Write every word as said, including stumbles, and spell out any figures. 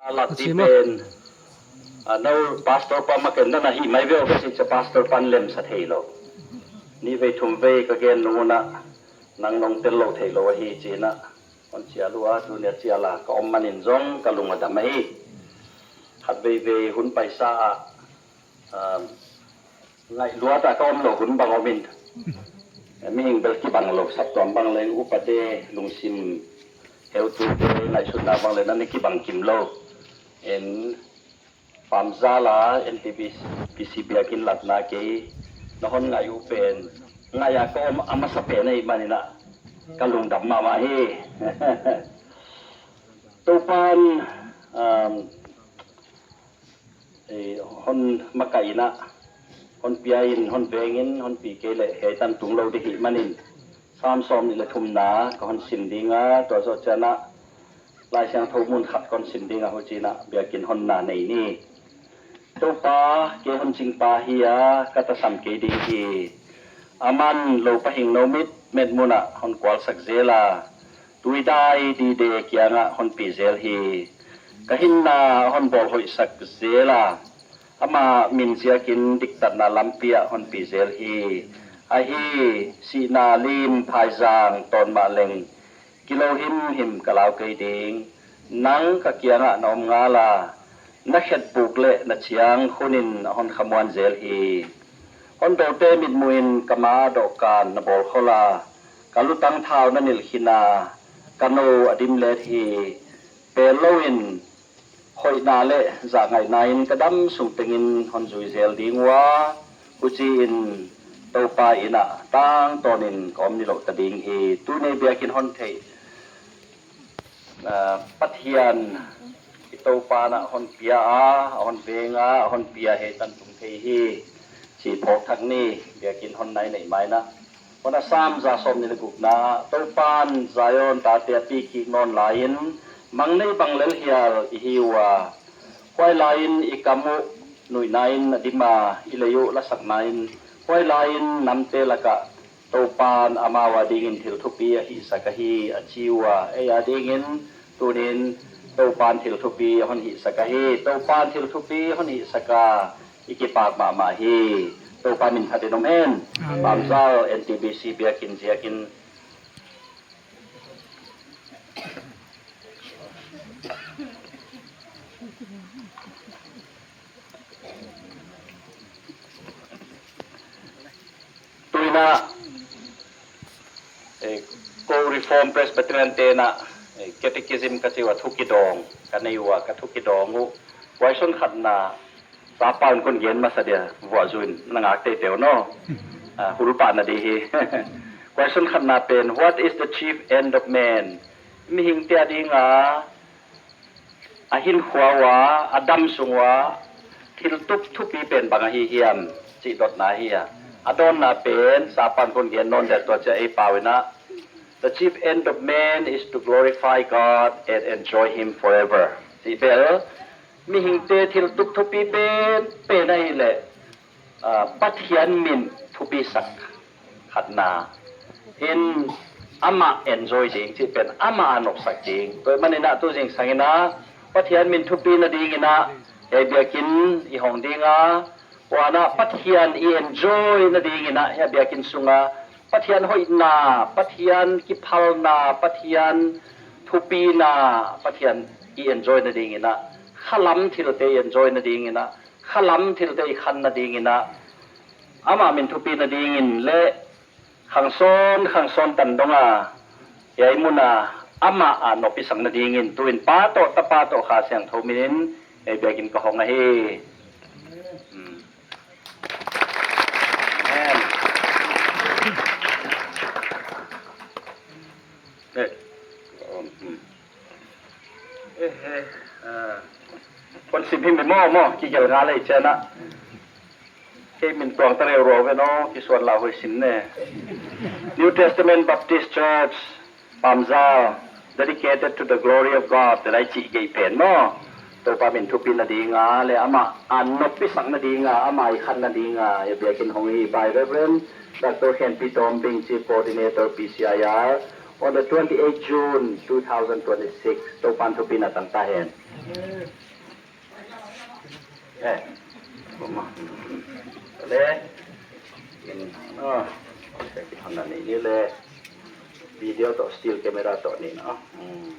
Ala ti pen, a, no pastor pa ma ken na hi mai veu ka si cha pastor pan lem sa thei lou. Ni vei thum vei ka gen nung un a nang nong tel lou thei lou ahi chi in a. Hon chia lua, tuni a chia la ka om manin zong ka lung a dam ahi. Khat vei vei hun paisa a, a, ngaihluat a ka om lou hun bang om in. Mihing bel kibang lou saptuam bang leng upate lungsim heutute ngaihsutna bang leng na ni kibang kim lou. En Pamzal a N T B C biakin latna kei na hon ngai uh pen ngai a ka om a masa pen ahih manin a ka lungdam mahmah hi. Toupan, um, eh, hon makaih in a, hon pia in, hon veng in, hon pi kei leh hiai tan tung lou di hih manin, Sam sawmnih leh thumna ka hon sim ding a, tua zoh chiang a Laisiangthou mun khat ka hon sim ding a, huchiin a biakin honna nei ni. Toupa, kei hon chingpa hi a, ka tasam kei ding hi. Aman loupa hing nou mitmet mun ah hon kualsak zel a, tuidai dide kiangah hon pi zel hi. Ka hinna hon bawlhoihsak zel a, ama min ziakin diktatna lampi ah hon pi zel hi. Ahi, sihna lim phaizang tawn mah leng, kilou himhim ka lau kei ding. Nang ka kiangah na om ngal a, na khetbuk leh na chiang hun in a hon khamuan zel hi. Hon doute mitmuh in ka ma dohkan na bawl khol a, ka lutang thau na nilh khin a, ka nou a dim let hi. Pel lou in, hoihna leh zahngaihna in ka dam sung tengin hon zui zel ding ua, huchiin Toupa inn ah tangtawn in ka om nilouh ta ding hi. Tuni biakin hon theih, ah, Pathian i Toupa'n a hon pia a, a hon veng a, a hon pia hi tan tung thei hi. Chih phawk thak ni, biakin hon nai neih mai in a. Huan a Sam za sawmnih leh gukna, Toupan Zion tate a pi kik nawn laiin, mang nei bang lel hial i hi ua. Huai laiin i kam uh nuihna in a dim a, i lei uh lasakna in. Huai laiin namte lakah Toupan amau adingin thil thupi a hihsak ahi, a chi ua. Ei adingin tunin Toupan thil thupi a hon hihsak ahi. Toupan thil thupi a hon hihsak a, i kipak mahmah hi. Toupa min phat in om hen. Amen. Pamzal N T B C biakin ziakin. Tuin a, eh, kou Reformed Presbyterian te'n a, eh, Catechism ka chi ua, thukidawng ka nei ua, ka thukidawng uh. Question khatna, sapa un kon gen masa dia, vuah zuin, na ngak teitei uh no. Ah, hul pah na di hi. Question khatna pen, what is the chief end of man? Mihingte ading a, a hinkhua ua, a damsung ua, thil tuk thupi pen bang ahi hiam, chih dotna ahi a. A dawnna pen, sapan kon gen nawn deuh tua chia ei pau in a. The chief end of man is to glorify God and enjoy Him forever. Chih bel, mihingte thil tuk thupi pen, pen ahihleh, ah, Pathian min thupisak khatna in amah enjoy ding chih pen amah a nopsak ding. Tua ahih manin a tu zingsang in a Pathian min thupina dingin a hiai biakin i hong ding a, huan a Pathian i enjoy na dingin a hiai biakin sunga Pathian hoihna, Pathian kiphalna, Pathian thupina, Pathian i enjoy na dingin a khalam thilte i enjoy na dingin a khalam thilte i khanna dingin a, amah min thupina dingin leh khangsawn, khangsawn tan dong a, hiai mun a amah a nopsakna dingin tuin Pa toh Tapa toh Kha Siangthou minin ei biakin ka hong ahi. Hmm. Amen. Eh, um, hmm. Eh, eh, ah. Kon sim himhim maw, maw, kigelh ngal ei chiang a. Kei min tuang ta reuhrua ve no, kisuan lauhuai sim ne. New Testament Baptist Church, Pamzal, dedicated to the glory of God, te lai chih gei pen maw. Toupa min thupina dinga, leh amah a nopsakna dinga, amah i khanna dinga, hiai biakin hong hi by Reverend Doctor Khenpi Tombing, Chief Coordinator P C I R, on the twenty-eighth June two thousand twenty-six, Toupan thupina tang ta hen. Eh, mama. Le. In, oh. Hon na ni ni le. Video toh still camera toh ni na. Hmm.